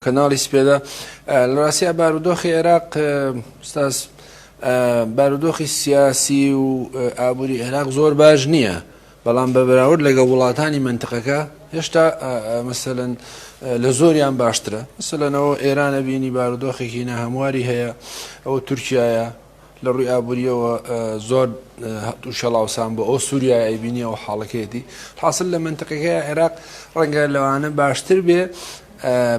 کەناڵی سپێدە لە ڕاستیا بارودۆخی عێراق ئوستاز بارودۆخی سیاسی و ئابووری عێراق زۆر باش نییە بەڵام بە بەراورد لەگەڵ وڵاتانی منتقەکە هێشتا مەسەلەن لە زۆریان باشترە مەسەلەنەوە ئێرانە بینی بارودۆخێکی ناهەمواری هەیە ئەوە تورکایە لە ڕووی ئابوورییەوە زۆر تووشی هەڵاوسان بوو، ئەوە سووریایە ئەیبینی ئەو حاڵەکەیەتی. حاسل لە مەنتقەکەی عێراق ڕەنگە لەوانە باشتر بێ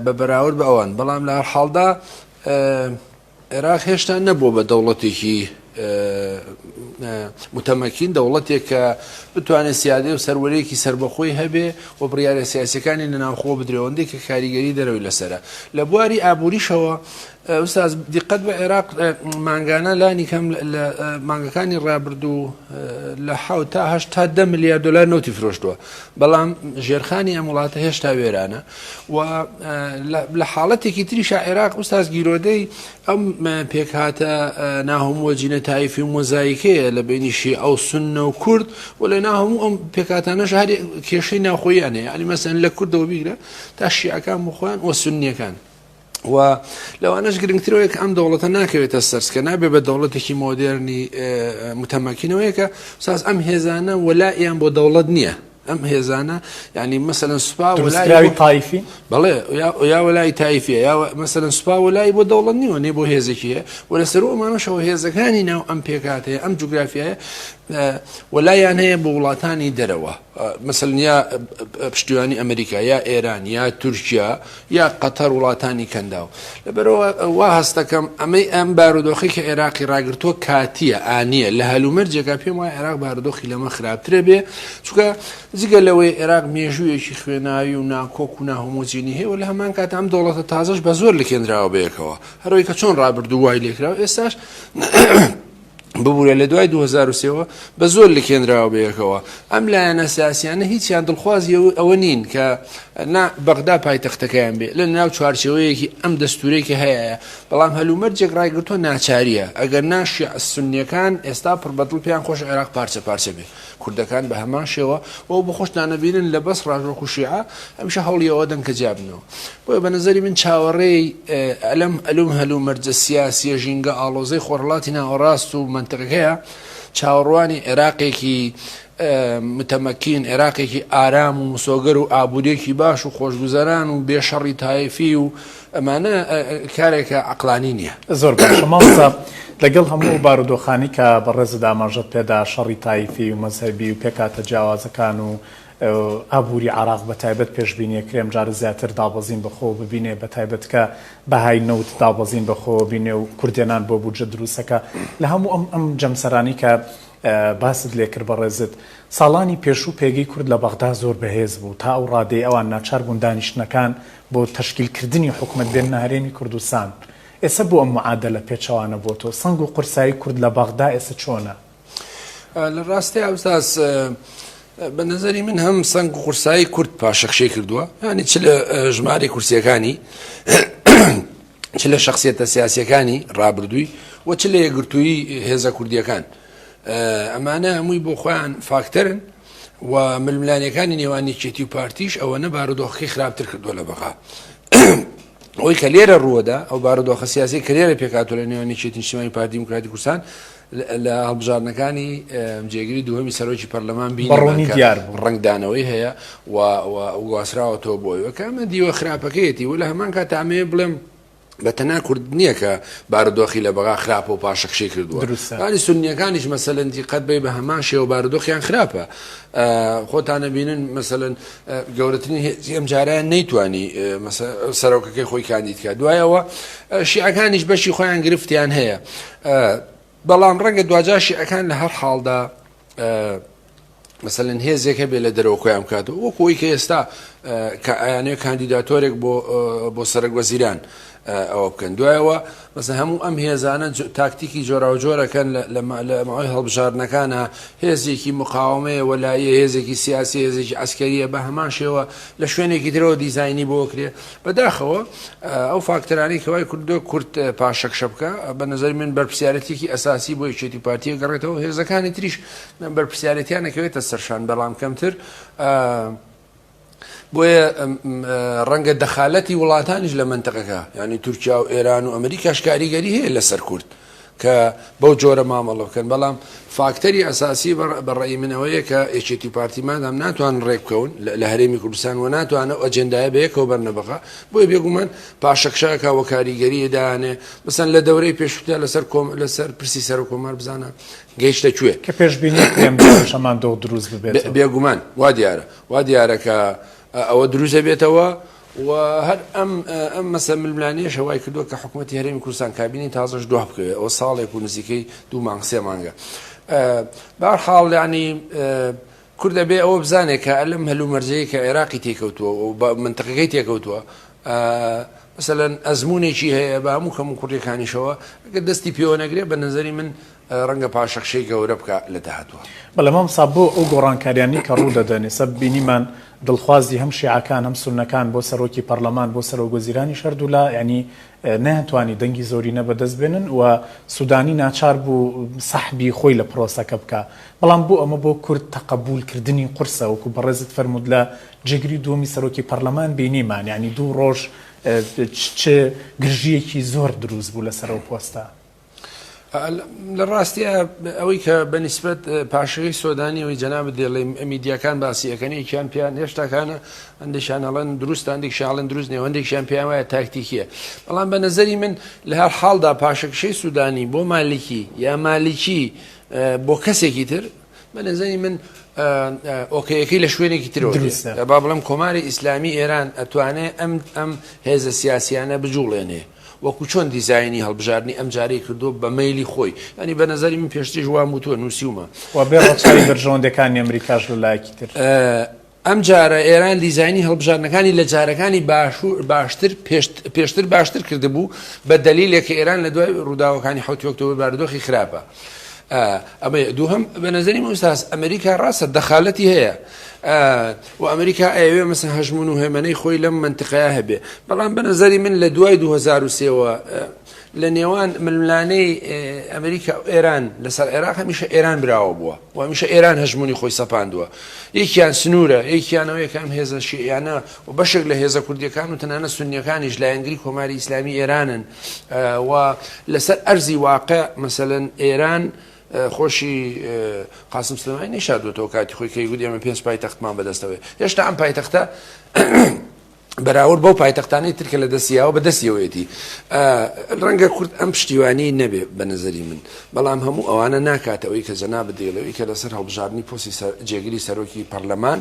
بە بەراورد بە ئەوان، بەڵام لە هەر حاڵدا عێراق هێشتا نەبووە بە دەوڵەتێکی متەمەکین، دەوڵەتێک کە بتوانێت سیادەی و سەروەرێکی سەربەخۆی هەبێ و بڕیارە سیاسیەکانی لە ناوخۆ بدرێ، ئەوەندەی کە کاریگەری دەرەوەی لەسەرە. لە بواری ئابووریشەوە ئوستاز دیقەت بە عێراق مانگانە لانی کەم لە مانگەکانی ڕابردوو لە حەوت تا هەشت تا دە ملیار دلار نەوتی فرۆشتووە بەڵام ژێرخانی ئەم وڵاتە هێشتا وێرانە و لە حاڵەتێکی تریشا عێراق ئوستاز گیرۆدەی ئەم پێکهاتە ناهموەجینە تایفی و مۆزایکەیە لە بینی شیعە و سوننە و کورد و لە ناهموو ئەم پێکهاتانەش هەر کێشەی ناوخۆیان هەیە یعنی مەسەن لە کوردەوە بیگرە تا شیعەکان بۆ خۆیان و سوننیەکان و لەوانەش گرنگترەوەیە کە ئەم دەوڵەتە ناکەوێتە سەرسکە نابێ بە دەوڵەتێکی مۆدێرنی متەمەکینەوەیە کە ساز ئەم هێزانە وەلائیان بۆ دەوڵەت نییە ئەم هێزانە ینی مەسەن سوپا وەلاوی تایفی بەڵێ یا وەلای تایفیە یا مەسەن سوپا وەلای بۆ دەوڵەت نیوە نێ بۆ هێزێکی هەیە و لەسەر ئەمانەشەوە هێزەکانی ناو ئەم پێکاتەیە ئەم جوگرافیایە وەلایان هەیە بۆ وڵاتانی دەرەوە مەسەلەن یا پشتیوانی ئەمریکا یا ئێران یا تورکیا یا قەتەر وڵاتانی کەنداو لەبەرەوە وا هەستەکەم ئەمەی ئەم بارودۆخی کە عێراقی ڕاگرتووە کاتیە ئانیە لە هەلومەرجێکا پێم وایە عێراق بارودۆخی لەمە خراپترە بێ چونکە جگە لەوەی عێراق مێژوویەکی خوێناوی و ناکۆک و ناهۆمۆجینی هەیە و لە هەمان کات ئەم دەوڵەتە تازەش بە زۆر لکێنراوە بەیەکەوە هەرەوەی کە چۆن ڕابردوو وای لێکراوە ئێستاش ببورە لە دوای 2003 وە بە زۆر لکێنراوە بەیەکەوە ئەم لایەنە سیاسیانە هیچیان دڵخوازی ئەوە نین کە نا بەغدا پایتەختەکەیان بێ لە ناو چوارچێوەیەکی ئەم دەستورەی کە هەیە بەڵام هەلومەرجێک ڕایگرتووە ناچاریە ئەگەر نا شیعە سوننیەکان ئێستا پڕ بەدڵ پێیان خۆش عێراق پارچە پارچە بێ کوردەکان بە هەمان شێوە و بۆ خۆشتان نەبینن لە بەسڕاش وەکو شیعە هەمیشە هەوڵی ئەوە دەن کە جیابنەوە بۆیە بە نەزەری من چاوەڕێی ئەلەم ئەلوم هەلومەرجە سیاسیە ژینگە ئاڵۆزەی خۆرهەڵاتی ناوەڕاست و مەنتقەکەیە چاوەڕوانی عێراقێکی متەمەکین عێراقێکی ئارام و مسۆگەر و ئابووریەکی باش و خۆشگوزەران و بێ شەڕی تایفی و ئەمانە کارێکە عەقڵانی نییە. زۆر باشە مامۆستا لەگەڵ هەموو ئەو بارودۆخانەی کە بەڕێزت ئاماژەت پێدا شەڕی تایفی و مەزهەبی و پێکهاتە جیاوازەکان و ئابووری عێراق بە تایبەت پێشبینی ئەکرێ ئەمجارە زیاتر دابەزین بەخۆوە ببینێ بە تایبەت کە بەهای نەوت دابەزین بەخۆوە بینێ و کورتهێنان بۆ بودجە دروستەکە لە هەموو ئەم ئەم جەمسەرانەی کە باست لێکرد بەڕێزت ساڵانی پێشوو پێگەی کورد لە بەغدا زۆر بەهێز بوو تا ئەو ڕادەی ئەوان ناچار بوون دانیشتنەکان بۆ تەشکیل کردنی حکومەت بێننە هەرێمی کوردستان. ئێسە بۆ ئەم معادەلە پێچەوانە بۆتەوە؟ سەنگ و قورسایی کورد لە بەغدا ئێسە چۆنە؟ لە ڕاستیا ئوستاز بە نەزەری من هەم سەنگ و قورسایی کورد پاشەکشەی کردووە یانی چ لە ژمارەی کورسیەکانی چ لە شخصیەتە سیاسیەکانی ڕابردووی و چ لە یەکگرتوویی هێزە کوردیەکان ئەمانە هەمووی بۆ خۆیان فاکتەرن و ململانێکانی نێوان یەکێتی و پارتیش ئەوەنە بارودۆخەکەی خراپتر کردووە لە بەغا. ئەوەی کە لێرە ڕووەدا ئەو بارودۆخە سیاسی کە لێرە پێکهاتووە لە نێوان یەکێتی نیشتیمانی پارتی دیموکراتی کوردستان لە هەڵبژاردنەکانی جێگری دووەمی سەرۆکی پەرلەمان بینی دیار بوو ڕەنگدانەوەی هەیە و گواستراوەتەوە بۆ ئەوێ کە ئەمە دیوە خراپەکەیەتی و لە هەمان کات ئەمەوێ بڵێم بە تەنها کورد نییە کە بارودۆخی لە بەغا خراپە و پاشەکشەی کردووە. دروستە. یانی سوننیەکانیش مەسەلەن دیقەت بەی بە هەمان شێوە بارودۆخیان خراپە. خۆتان ئەبینن مەسەلەن گەورەترین هێزی ئەم جارەیان نەیتوانی سەرۆکەکەی خۆی کاندید کات. دوای ئەوە شیعەکانیش بەشی خۆیان گرفتیان هەیە. بەڵام ڕەنگە دواجار شیعەکان لە هەر حاڵدا مەسەلەن هێزێک هەبێ لە دەرەوە کۆیان بکاتەوە وەکو ئەوی کە ئێستا کە ئەیانەوێ کاندیداتۆرێک بۆ بۆ سەرەک وەزیران ئەوە بکەن دوایەوە مەسە هەموو ئەم هێزانە تاکتیکی جۆراوجۆرەکەن لە ماوەی هەڵبژاردنەکانە هێزێکی مقاومەیە وەلایە هێزێکی سیاسی هێزێکی عسکەریە بە هەمان شێوە لە شوێنێکی ترەوە دیزایانی بۆ کرێ بەداخەوە ئەو فاکتەرانەی کە وای کردووە کورد پاشەکشە بکا بە نەزەری من بەرپرسیارەتیەکی ئەساسی بۆ یەکێتی پارتیە گەڕێتەوە هێزەکانی تریش بەرپرسیارەتیان ئەکەوێتە سەرشان بەڵام کەمتر. بۆیە ڕەنگە دەخالەتی وڵاتانیش لە مەنتقەکە یانی تورکیا و ئێران و ئەمریکاش کاریگەری هەیە لەسەر کورد کە بەو جۆرە مامەڵە بکەن بەڵام فاکتەری ئەساسی بە ڕەئی من ئەوەیە کە یەکێتی و پارتی مادام ناتوانن ڕێک بکەون لە هەرێمی کوردستان و ناتوانن ئەو ئەجێندایە بە یەکەوە بەرنە بەغا بۆیە بێگومان پاشەکشەکە و کاریگەری دانێ مەسەن لە دەورەی پێشووتر لەسەر کۆم لەسەر پرسی سەرۆک کۆمار بزانە گەیشتە کوێ کە پێشبینی کرێم هەمان دۆخ دروست ببێت بێگومان وا دیارە وا دیارە کە ئەوە دروست دەبێتەوە و هەر ئەم ئەم مەسە ململانێیەشە وای کردووە کە حکوومەتی هەرێمی کوردستان کابینەی تازەش دوا بکەوێت ئەوە ساڵێک و نزیکەی دوو مانگ سێ مانگە بەهەرحاڵ یانی کورد ئەبێ ئەوە بزانێت کە لەم هەلومەرجەیە کە عێراقی تێکەوتووە و منتەقەکەی تێکەوتووە مەسەلەن ئەزمونێکی هەیە بە هەموو کەم و کوڕیەکانیشەوە ئەگەر دەستی پێوە نەگرێ بە نظری من ڕەنگە پاشەکشەی گەورە بکا لە داهاتووە. بەڵێ مامۆستا بۆ ئەو گۆڕانکاریانەی کە ڕوو دەدەن ئێستا بینیمان دڵخوازی هەم شیعەکان هەم سوننەکان بۆ سەرۆکی پەڕلەمان بۆ سەرۆک وەزیرانیش هەردوولا یانی نەیانتوانی دەنگی زۆرینە بەدەست بێنن و سودانی ناچار بوو سەحبی خۆی لە پرۆسەکە بکا بەڵام بۆ ئەمە بۆ کورد تەقەبول کردنی قورسە وەکو بەڕێزت فەرمووت لە جێگری دووەمی سەرۆکی پەڕلەمان بینیمان یانی دوو ڕۆژ چ گرژییەکی زۆر دروست بوو لەسەر ئەو پۆستە. لە ڕاستیا ئەوەی کە بە نیسبەت پاشەکەی سۆدانی ئەوەی جەنابت دێڵێ میدیاکان باسی ئەکەن یەکیان پێیان هێشتاکانە هەندێکیان ئەڵێن دروستە هەندێکیان ئەڵێن دروست نییە هەندێکیان پێیان وایە تاکتیکیە بەڵام بە نەزەری من لە هەر حاڵدا پاشەکشەی سودانی بۆ مالیکی یا مالیکی بۆ کەسێکی تر بە نەزەری من ئۆکەیەکەی لە شوێنێکی ترەوە دروستە با بڵێم کۆماری ئیسلامی ئێران ئەتوانێ ئەم ئەم هێزە سیاسیانە بجوڵێنێ وەکو چۆن دیزاینی هەڵبژاردنی ئەمجارەی کردووە بە مەیلی خۆی، یانی بە نەزەری من پێشتریش وام وتووە، نووسیومە. و بێ ڕەچاوی بەرژەوەندیەکانی ئەمریکاش لە لایەکی تر. ئەمجارە ئێران دیزاینی هەڵبژاردنەکانی لە جارەکانی باشوور باشتر پێشتر باشتر کردبوو بە دەلیلێک کە ئێران لە دوای ڕووداوەکانی حەوتی ئۆکتۆبەر بارودۆخی خراپە. ئەمەیە دووهەم بە نەزەری من ئوستاز ئەمریکا ڕاستە دەخالەتی هەیە و ئەمریکا ئەیەوێ مەسەن هەژمون و هەیمەنەی خۆی لەم منتقەیە هەبێ بەڵام بە نەزەری من لە دوای 2003ەوە لە نێوان ململانێی ئەمریکا و ئێران لەسەر عێراق هەمیشە ئێران براوە بووە و هەمیشە ئێران هەژمونی خۆی سەپاندووە یەکیان سنوورە یەکیانەوەیە کە ئەم هێزە شیعیانە و بەشێک لە هێزە کوردیەکان و تەنانەت سونیەکانیش لایەنگری کۆماری ئیسلامی ئێرانن و لەسەر ئەرزی واقع مەسەلەن ئێران خۆشی قاسم سلێمانی نەیشاردوێتەوە کاتی خۆی کەی گوت ئێمە پێنج پایتەختمان بەدەستەوەی هێشتا ئەم پایتەختە بەراورد بەو پایتەختانەی تر کە لە دەستیاوە بە دەستیەوەیەتی ڕەنگە کورد ئەم پشتیوانی نەبێ بە نظری من بەڵام هەموو ئەوانە ناکاتەوەی کە جەنابت دەیڵێ کە لەسەر هەڵبژاردننی پۆستی جێگری سەرۆکی پەرلەمان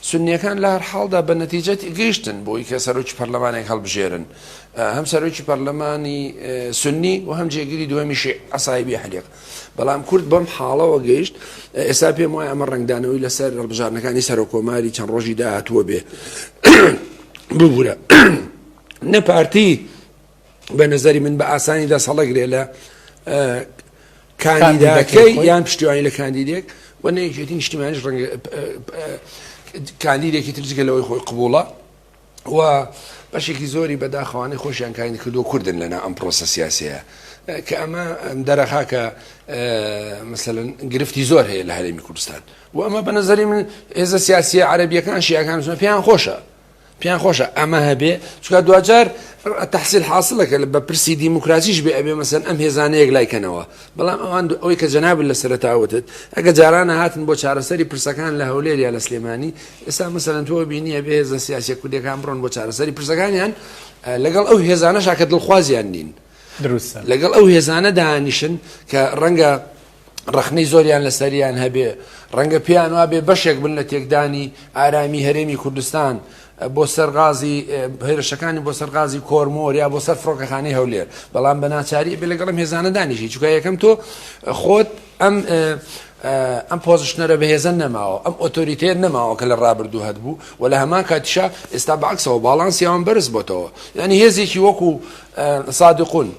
سنیەکان لە هەر حاڵدا بە نەتیجەت گەیشتن بۆی کە سەرۆکی پەرلەمانێک هەڵبژێرن هەم سەرۆکی پەرلەمانی سنی و هەم جێگری دووەمیشی عەسایبی حەریق بەڵام کورد بەم حاڵەوە گەیشت ئێستا پێم وایە ئەمە ڕەنگدانەوەی لەسەر هەڵبژاردنەکانی سەرۆکۆماری چەند ڕۆژی داهاتووە بێ ببوورە نە پارتی بە نظری من بە ئاسانی دەست هەڵەگرێ لە کاندیداکەی یان پشتیوانی لە کاندیدێک و نە یەکێتی نیشتیمانیش ڕەنگە کاندیدێکی تر جگە لەوەی خۆی قبوڵە و بەشێکی زۆری بەداخەوانەی خۆشیان کاندید کردووە کوردن لەناو ئەم پرۆسە سیاسیە کە ئەمە دەرەخا کە مەسەلەن گرفتی زۆر هەیە لە هەرێمی کوردستان و ئەمە بە نظری من هێزە سیاسیە عەرەبیەکان شیعەکان پێیان خۆشە پێیان خۆشە ئەمە هەبێ چونکە دواجار تحصیل حاصلەکە بە پرسی دیموکراسیش بێ ئەبێ مەسەن ئەم هێزانەیەک لایکەنەوە بەڵام ئەوان ئەوەی کە جەنابت لە سەرەتا وتت ئەگە جارانە هاتن بۆ چارەسەری پرسەکان لە هەولێر یا لە سلێمانی ئێستا مەسەلەن تۆ بینی ئەبێ هێزە سیاسیە کوردیەکان بڕۆن بۆ چارەسەری پرسەکانیان لەگەڵ ئەو هێزانەشا کە دڵخوازیان نین دروستە لەگەڵ ئەو هێزانە دانیشن کە ڕەنگە ڕەخنەی زۆریان لەسەریان هەبێ ڕەنگە پێیان وابێ بەشێک بن لە تێکدانی ئارامی هەرێمی کوردستان بۆ سەر غازی هێرشەکانی بۆ سەر غازی کۆرمۆر یا بۆ سەر فڕۆکەخانەی هەولێر بەڵام بە ناچاری بێ لەگەڵم هێزانە دانیشی چونکە یەکەم تۆ خۆت ئەم ئەم position ەرە بەهێزە نەماوە ئەم ئۆتۆریتەیە نەماوە کە لە ڕابردوو هەبوو و لە هەمان کاتیشا ئێستا بەعکسەوە باڵانسی ئەوان بەرز بۆتەوە یعنی هێزێکی وەکو سادقون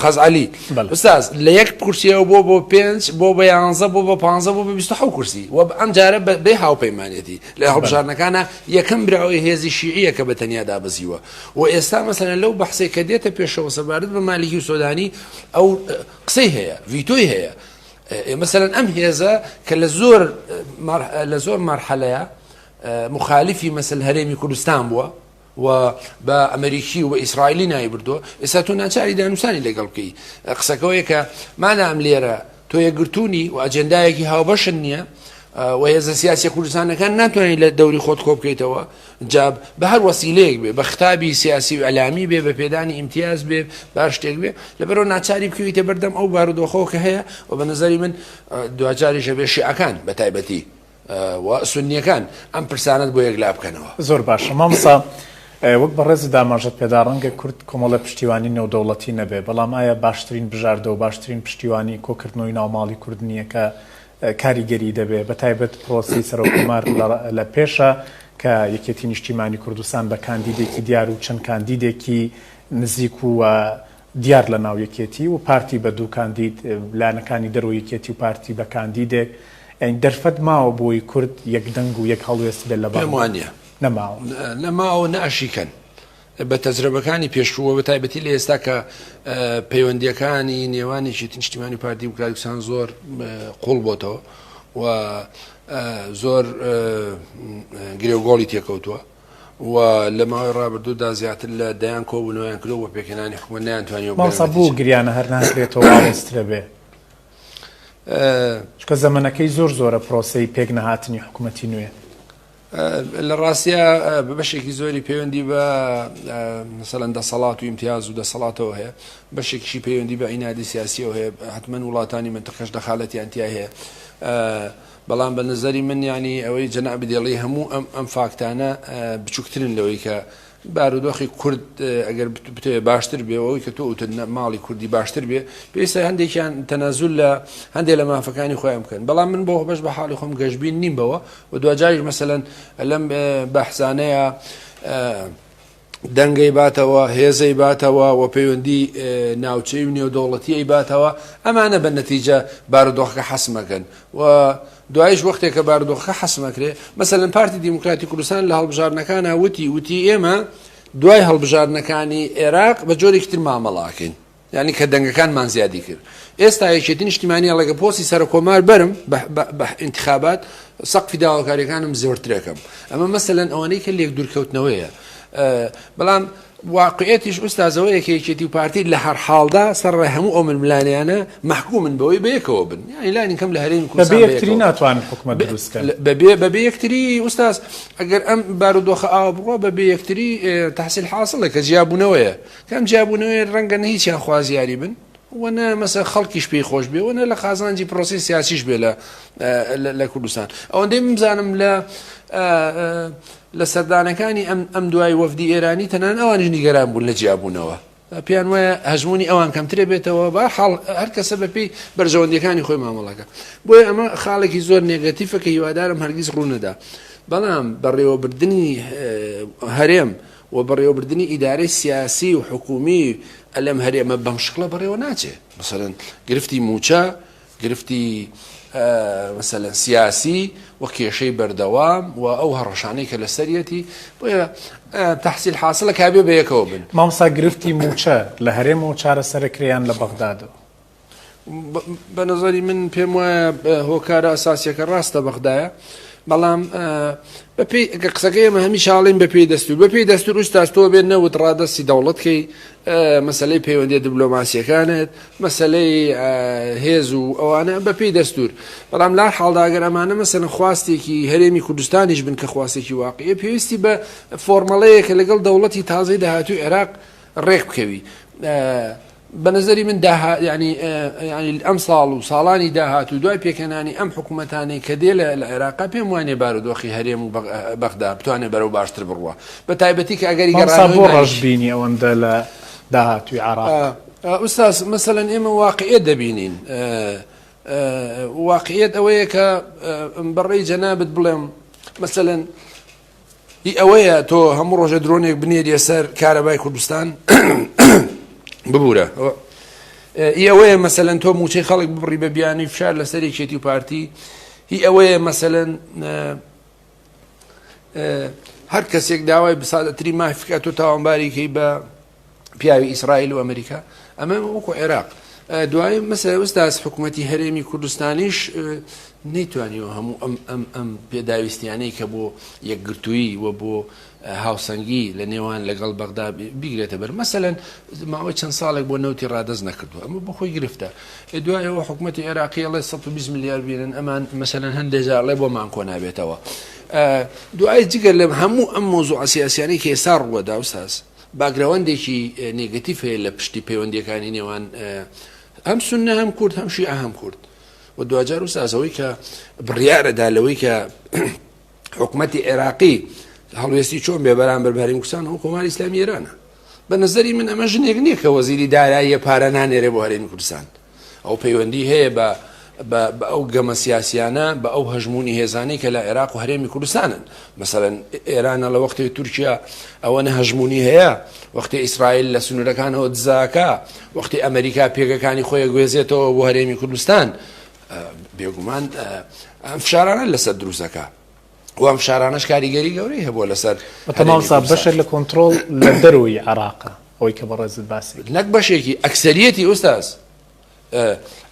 خەزعەلی ئوستاز لە یەک کورسیەوە بۆ بۆ پێنج بۆ بە یانزە بۆ بە پ بۆ بە 26 کورسی و ئەم جارە بێ هاوپەیمانێتی لە هەڵبژاردنەکانە یەکەم براوەی هێزی شیعیە کە بە تەنیا دابەزیوە و ئێستا مەسەلەن لەو بەحسێک کە دێتە پێشەوە سەبارەت بە مالیکی و سۆدانی ئەو قسەی هەیە ڤیتۆی هەیە مەسەلەن ئەم هێزە کە لە زۆر لە زۆر مەرحەلەیە. مخالفی مەسل هەرێمی کوردستان بووە و بە ئەمریکی و بە ئیسرائیلی ناوی بردووە، ئێستا تۆ ناچاری دانوسانی لەگەڵ بکەی. قسەکە ئەوەیە کە مادام لێرە تۆ یەکگرتوو نی و ئەجێندایەکی هاوبەشت نییە و هێزە سیاسیە کوردستانەکان ناتوانانی لە دەوری خۆت کۆ بکەیتەوە، جا بە هەر وەسیلەیەک بێ، بە ختابی سیاسی و ئیعلامی بێ، بە پێدانی ئیمتیاز بێ، بە هەر شتێک بێ، لەبەرئەوە ناچاری بکەویتە بەردەم ئەو بارودۆخەوە کە هەیە و بە نەزەری من دواجاریش ئەبێ شیعەکان بە تایبەتی و سوننیەکان ئەم پرسانەت بۆ یەکلا بکەنەوە. زۆر باشە مامۆستا وەک بەڕێزت ئاماژەت پێدا ڕەنگە کورد کۆمەڵە پشتیوانی نێودەوڵەتی نەبێ بەڵام ئایا باشترین بژاردە و باشترین پشتیوانی کۆکردنەوەی ناوماڵی کورد نییە کە کاریگەری دەبێ بە تایبەت پرۆسەی سەرۆککۆمار لە پێشە کە یەکێتی نیشتیمانی کوردستان بە کاندیدێکی دیار و چەند کاندیدێکی نزیک و دیار لە ناو یەکێتی و پارتی بە دوو کاندید، لایەنەکانی دەرەوەی یەکێتی و پارتی بە کاندیدێک، یانی دەرفەت ماوە بۆی کورد یەک دەنگ و یەک هەڵوێست بێت لە بەغدا؟ پێم وانییە. نەماوە. نەماوە و ناشیکەن. بە تەجرەبەکانی پێشوو و بە تایبەتی لە ئێستا کە پەیوەندییەکانی نێوان یەکێتی نیشتیمانی و پارتی دیموکراتی کوردستان زۆر قووڵ بۆتەوە و زۆر گرێوگۆڵی تێکەوتووە، و لە ماوەی ڕابردوودا زیاتر لە دەیان کۆبوونەوەیان کردووە بۆ پێکهێنانی حکومەت نەیانتوانیوە بگەنە مامۆستا بۆ نەتیجە. گریانە هەر ناکرێتەوە ئاڵۆزترە بێ چونکە زەمەنەکەی زۆر زۆرە پرۆسەی پێک نەهاتنی حکومەتی نوێ. لە ڕاستیا بە بەشێکی زۆری پەیوەندی بە مەسەلەن دەسەڵات و ئیمتیاز و دەسەڵاتەوە هەیە، بەشێکیشی پەیوەندی بە عینادی سیاسیەوە هەیە، حەتمەن وڵاتانی مەنتقەش دەخالەتیان تیا هەیە. بەڵام بە نەزەری من یانی ئەوەی جەنابت دەڵێی هەموو ئەم ئەم فاکتانە بچووکترن لەوەی کە بارودۆخی کورد ئەگەر بتەوێ باشتر بێ ئەوەی کە تۆ وتت ماڵی کوردی باشتر بێ پێویستە هەندێکیان تەنازول لە هەندێک لە مافەکانی خۆیان بکەن بەڵام من بۆ بەش بە حاڵی خۆم گەشبین نیم بەوە و دواجاریش مەسەلەن لەم بەحسانەیە دەنگەی باتەوە، هێزەی باتەوە و پەیوەندی ناوچەی و نێودەوڵەتیی باتەوە، ئەمانە بە نەتیجە بارودۆخەکە حەسم ئەکەن و دوایش وەختێک کە بارودۆخەکە حەسم ئەکرێ، مەسەلەن پارتی دیموکراتی کوردستان لە هەڵبژاردنەکانا وتی، وتی ئێمە دوای هەڵبژاردنەکانی عێراق بە جۆرێکی تر مامەڵە ئەکەین. یانی کە دەنگەکانمان زیادی کرد ئێستا یەکێتی نیشتیمانی ئەڵێ کە پۆستی سەرکۆمار بەرم بە ئینتخابات سەقفی داواکاریەکانم زۆرترەکەم ئەمە مەسەلەن ئەوانەی کە لێک دوورکەوتنەوەیە بەڵام واقعێتیش ئوستازەوەیە کە یەکێتی و پارتی لە هەر حاڵدا سەرڕای هەموو ئەو ململانێیانە مەحکومن بەوەی بەیەکەوە بن یانی لانی کەم لە هەرێمی کوردستان بەبێ یەکتری ناتوانن حکومەت دروست کەن بەبێ بەبێ یەکتری ئوستاز ئەگەر ئەم بارودۆخە ئاوا بڕوا بەبێ یەکتری تحصیل حاصلە کە جیابوونەوەیە کە ئەم جیابوونەوەیە ڕەنگە نە هیچیان خوازیاری بن و نە مەسەن خەڵکیش پێی خۆش بێ و نە لە قازانجی پرۆسەی سیاسیش بێ لە لە کوردستان. ئەوەندەی من بزانم لە لە سەردانەکانی ئەم ئەم دوای وەفدی ئێرانی تەنان ئەوانیش نیگەران بوون لە جیابوونەوە. پێیان وایە هەژموونی ئەوان کەمترە بێتەوە بە حاڵ هەر کەسە بەپێی بەرژەوەندیەکانی خۆی مامەڵەکە. بۆیە ئەمە خاڵێکی زۆر نێگەتیفە کە هیوادارم هەرگیز ڕوونەدا. بەڵام بەڕێوەبردنی هەرێم و بەڕێوەبردنی ئیدارەی سیاسی و حکوومی لەم هەرێمە بەم شکڵە بەڕێوە ناچێ. مەسەلەن گرفتی مووچە، گرفتی مەسەلەن سیاسی و کێشەی بەردەوام و ئەو هەڕەشانەی کە لەسەریەتی، بۆیە تەحسیل حاسڵە کە ئەبێ بەیەکەوە بن. مامۆستا گرفتی مووچە لە هەرێمەوە چارەسەرەکرێ یان لە بەغدادەوە؟ بە نەزەری من پێم وایە هۆکارە ئەساسیەکە ڕاستە بەغدایە بەڵام بەپێی ئەگەر قسەکە ئێمە هەمیشە ئەڵێین بەپێی دەستور بەپێی دەستور ئوستاز تۆ بێت نەوت ڕادەستی دەوڵەت کەی مەسلەی پەیوەندیە دبلۆماسیەکانت مەسلەی هێز و ئەوانە بەپێی دەستور بەڵام لا حاڵدا ئەگەر ئەمانە مەسەلەن خواستێکی هەرێمی کوردستانیش بن کە خواستێکی واقعیە پێویستی بە فۆرمەڵەیەکە لەگەڵ دەوڵەتی تازەی داهاتوی عێراق ڕێک بکەوی بە نەزەری من داها یانی یانی ئەم ساڵ و ساڵانی داهاتوو دوای پێکهێنانی ئەم حکوومەتانەی کە دێ لە عێراقا پێم وانێ بارودۆخی هەرێم و بەغدا بتوانێ بەرەو باشتر بڕوا بە تایبەتی کە ئەگەری مامۆستا گەڕانەوەی بۆ مالیکی ڕەشبینی ئەوەندە لە داهاتووی عێراق؟ ئوستاز مەسەلەن ئێمە واقعیەت دەبینین واقعیەت ئەوەیە کە بەڕێی جەنابت بڵێم مەسەلەن هی ئەوەیە تۆ هەموو ڕۆژە درۆنێک بنێریە سەر کارەبای کوردستان ببوورە ئی ئەوەیە مەسەلەن تۆ موچەی خەڵک ببڕی بە بیانوی فشار لەسەر یەکێتی و پارتی هی ئەوەیە مەسەلەن هەر کەسێک داوای بسادەتری مافکە تۆ تاوانباریکەی بە پیاوی ئیسرائیل و ئەمریکا ئەمە وەکو عێراق. دوایی مەسەلە ئوستاز حکوومەتی هەرێمی کوردستانیش نەیتوانیوە هەموو ئەم ئەم ئەم پێداویستیانەی کە بۆ یەکگرتوویی و بۆ هاوسەنگی لە نێوان لەگەڵ بەغدا بیگرێتە بەر مەسەلەن ماوەی چەند ساڵێک بۆ نەوتی ڕادەست نەکردووە ئەمە بۆ خۆی گرفتە دوای ئەوە حکوومەتی عێراقی ئەڵێ 120 ملیار بینن ئەمان مەسەلەن هەندێک جار ئەڵێ بۆمان کۆ نابێتەوە دوای جگە لەم هەموو ئەم مۆزوعە سیاسیانەی کە ئێستا ڕووەدا ئوستاز background ێکی negative هەیە لە پشتی پەیوەندیەکانی نێوان هەم سوننە هەم کورد هەم شیعە هەم کورد و دواجار ئوستاز ئەوەی کە بڕیارەدا لەوەی کە حکومەتی عێراقی هەڵوێستی چۆن بێ بەرامبەر بە هەرێمی کوردستان ئەو کۆماری ئیسلامی ئێرانە بە نظری من ئەمە ژنێک نییە کە وەزیری داراییە پارە نانێرێ بۆ هەرێمی کوردستان ئەو پەیوەندی هەیە بە بە ئەو گەمە سیاسیانە بە ئەو هەژمونی هێزانەی کە لە عێراق و هەرێمی کوردستانن مەسەلەن ئێرانە لە وەختی تورکیا ئەوەنە هەژمونی هەیە وەختی ئیسرائیل لە سنوورەکانەوە دزاکە وەختی ئەمریکا پێگەکانی خۆی گوێزێتەوە بۆ هەرێمی کوردستان بێگومان ئەم فشارانە لەسەر دروستەکە و ئەم فشارانەش کاریگەری گەورەی هەبووە لەسەر تەمامسا بەشێک لە کۆنتترۆل لە دەرەوەی عراقە ئەوەی کە بەڕێزت باسی نەک بەشێکی ئەکسەریەتی ئوستاز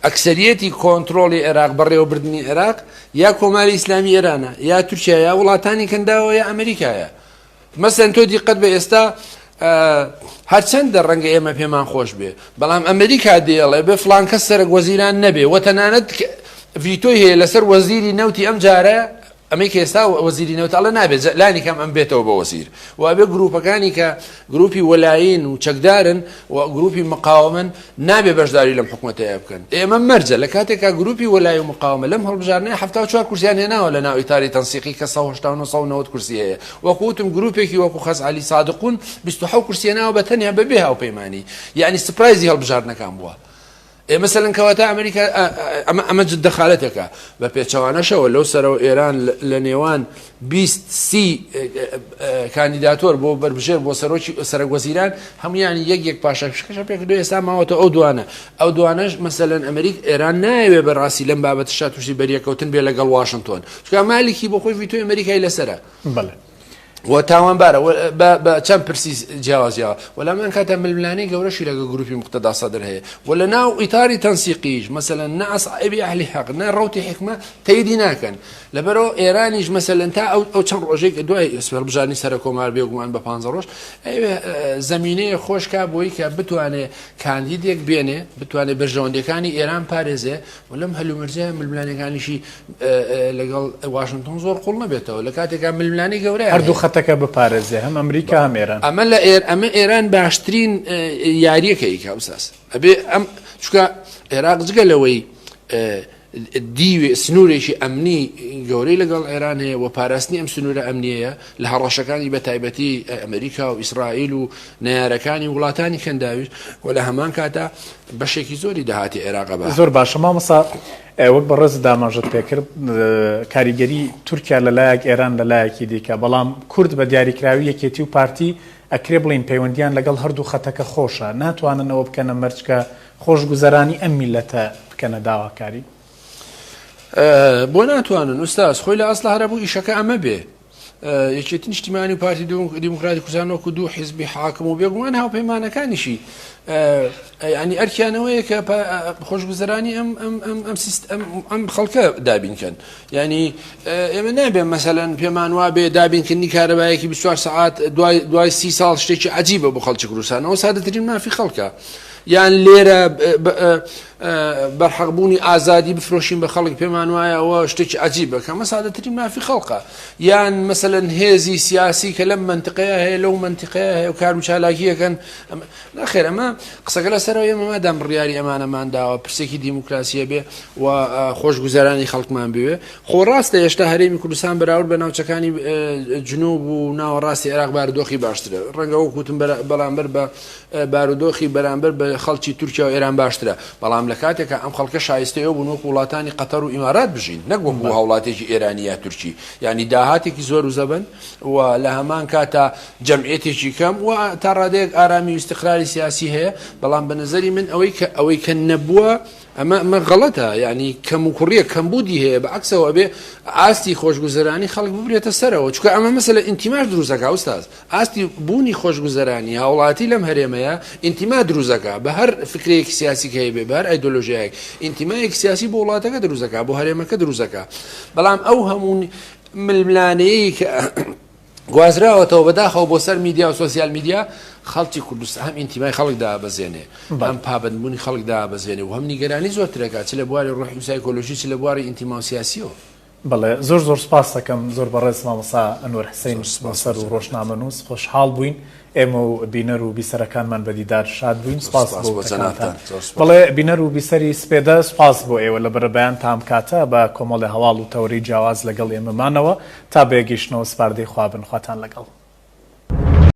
ئەکسەریەتی کۆنترۆڵی عێراق بەڕێوەبردنی عێراق یا کۆماری ئیسلامی ئێرانە یا تورکیا یا وڵاتانی کەنداوە یا ئەمریکایە مەسەن تۆ دیقەت بە ئێستا هەرچەندە ڕەنگە ئێمە پێمان خۆش بێ بەڵام ئەمریکا دێڵێ بێ فلان کەس سەرەک وەزیران نەبێ و تەنانەت ڤیتۆی هەیە لەسەر وەزیری نەوتی ئەم جارە ئەمەی کە ئێستا وەزیری نەوت ئەڵێ نابێت لانی کەم ئەم بێتەوە بە وەزیر و ئەبێ گروپەکانی کە گروپی وەلایین و چەکدارن و گروپی مقاومن نابێ بەشداری لەم حکومەتەیە بکەن ئێمە مەرجە لە کاتێکا گروپی وەلای و مقاومە لەم هەڵبژاردنەی 74 کورسیان هێناوە لە ناو ئیتاری تەنسیقی کە 189 کورسی هەیە وەکو وتم گروپێکی وەکو خەزعەلی سادقون 27 کورسی هێناوە بە تەنیا بەبێ هاوپەیمانی یعنی surprise ی هەڵبژاردنەکان بووە ئێ مەسەلەن کەواتە ئەمریکا ئەمە ئەمە جد دەخالەتێکە بە پێچەوانەشەوە لەو سەرەوە ئێران لە نێوان 20 سی کاندیداتۆر بۆ بەربژێر بۆ سەرۆکی سەرەک وەزیران هەمویانی یەک یەک پاشەکشەکە پێکردو ئێستا ماوەتە ئەو دوانە ئەو دوانەش مەسەلەن ئەمریک ئێران نایەوێ بەڕاستی لەم بابەتشا تووشی بەریەکەوتن بێ لەگەڵ واشنتۆن چونکە مالیکی بۆ خۆی ڤیتۆی ئەمریکای لەسەرە. بەڵێ. و تاوانبارە بە چەند پرسی جیاواز جیاواز و لەمان کاتە ململانێی گەورەشی لەگەڵ گروپی مقتەدا سەدر هەیە و لە ناو ئیتاری تەنسیقیش مەسەلەن نە عەسائیبی ئەهلی حەق نە ڕەوتی حیکمە تەیدی ناکەن لەبەرەوە ئێرانیش مەسەلەن تا ئەو ئەو چەند ڕۆژێک کە دوای هەڵبژاردنی سەرکۆمار بێگومان بە 15 ڕۆژ ئەوێ زەمینەیە خۆشکا بۆی کە بتوانێ کاندیدێک بێنێ بتوانێ بەرژەوەندیەکانی ئێران پارێزێ و لەم هەلومەرجە ململانێکانیشی لەگەڵ واشنتۆن زۆر قوڵ نەبێتەوە لە کاتێکا ململانێی گەورەیان هەردوو خەتەکە بپارێزێ هەم ئەمریکا هەم ئێران. ئەمە لە ئێر ئەمە ئێران باشترین یاریەکە ئیکا ئوستاز ئەبێ ئەم چونکە عێراق جگە لەوەی دیوێ سنوورێکی ئەمنی گەورەی لەگەڵ ئێران هەیە و پاراستنی ئەم سنوورە ئەمنیەیە لە هەڕەشەکانی بە تایبەتی ئەمریکا و ئیسرائیل و نەیارەکانی وڵاتانی کەنداویش و لە هەمان کاتا بەشێکی زۆری داهاتی عێراقە بە. زۆر باشە مامۆستا وەک بەڕێزت ئاماژەت پێکرد کاریگەری تورکیا لە لایەک ئێران لە لایەکی دیکە بەڵام کورد بە دیاریکراوی یەکێتی و پارتی ئەکرێ بڵێین پەیوەندیان لەگەڵ هەردوو خەتەکە خۆشە ناتوانن ئەوە بکەنە مەرج کە خۆشگوزەرانی ئەم میللەتە بکەنە داواکاری؟ بۆ ناتوانن ئوستاز خۆی لە ئەسڵا هەرەبوو ئیشەکە ئەمە بێ یەکێتی نیشتیمانی و پارتی دیموکراتی کوردستان وەکو دوو حیزبی حاکم و بێگومان هاوپەیمانەکانیشی ینی ئەرکیانەوەیە کە خۆشگوزەرانی ئەم ئەم ئەم ئەم سیستەم ئەم خەڵکە دابینکەن ینی ئێمە نابێ مەسەلەن پێمان وابێ دابینکردنی کارەبایەکی 24 سعات دوای دوای سی ساڵ شتێکی عجیبە بۆ خەڵکی کوردستان ئەوە سادەترین مافی خەڵکە یان لێرە بەرحەق بوونی ئازادی بفرۆشین بە خەڵک پێمان وایە ئەوە شتێکی عەجیبە کە ئەمە سادەترین مافی خەڵکە یان مەسەلەن هێزی سیاسی کە لەم مەنتقەیە هەیە لەو مەنتقەیە هەیە و کار و چالاکیەکەن نەخێر ئەمە قسەکە لەسەرەوە ئێمە مادام بڕیاری ئەمانەمان داوە پرسێکی دیموکراسیە بێ و خۆشگوزەرانی خەڵکمان بوێ خۆ ڕاستە هێشتا هەرێمی کوردستان بەراورد بە ناوچەکانی جنوب و ناوەڕاستی عێراق بارودۆخی باشترە ڕەنگە وەکوتم بەرامبەر بە بارودۆخی بەرامبەر بە خەڵکی تورکیا و ئێران باشترە، بەڵام لە کاتێکا ئەم خەڵکە شایستەی ئەوە بوون وەکو وڵاتانی قەتەر و ئیمارات بژین نەک وەکو هاوڵاتیەکی ئێرانی یا تورکی، یانی داهاتێکی زۆر و زەبەن و لە هەمان کاتا جەمعیەتێکی کەم و تا ڕادەیەک ئارامی و ئیستقراری سیاسی هەیە، بەڵام بە نەزەری من ئەوەی کە ئەوەی کە نەبووە. ئەمە ئەمە غەڵەتە یانی کەموکوڕیە کەمبوودی هەیە بە عەکسەوە ئەبێ ئاستی خۆشگوزەرانی خەڵک ببرێتە سەرەوە چونکە ئەمە مەسەلە ئینتیماش دروست ئەکا ئوستاز ئاستی بوونی خۆشگوزەرانی هاوڵاتی لەم هەرێمەیە ئینتیما دروست ئەکا بە هەر فکرەیەکی سیاسی کە هەیبێ بە هەر ئایدۆلۆژیایەک ئینتیمایەکی سیاسی بۆ وڵاتەکە دروست ئەکا بۆ هەرێمەکە دروست ئەکا بەڵام ئەو هەموو ململانێیەی کە گوازراوەتەوە بەداخەوە بۆ سەر میدیا و سۆسیال میدیا خەڵکی کوردستان هەم ئینتیمای خەڵک دابەزێنێ هەم پابەندبوونی خەڵک دابەزێنێ و هەم نیگەرانی زۆرترەکە چ لە بواری ڕۆحی و سایکۆلۆژی چ لە بواری ئینتیما و سیاسیەوە. بەڵێ زۆر زۆر سوپاست دەکەم زۆر بەڕێز مامۆستا ئەنوەر حسین نووسەر و ڕۆژنامەنووس خۆشحاڵ بووین ئێمە و بینەر و بیسەرەکانمان بە دیدار شاد بووین سوپاس بۆ وتەکانتان. بەڵێ بینەر و بیسەری سپێدە سوپاس بۆ ئێوە لە بەرەبەیان تا ئەم کاتە بە کۆمەڵێ هەواڵ و تەوەرەی جیاواز لەگەڵ ئێمە مانەوە تا بەیەک گەیشتنەوە سپاردەی خوا بن خواتان لەگەڵ.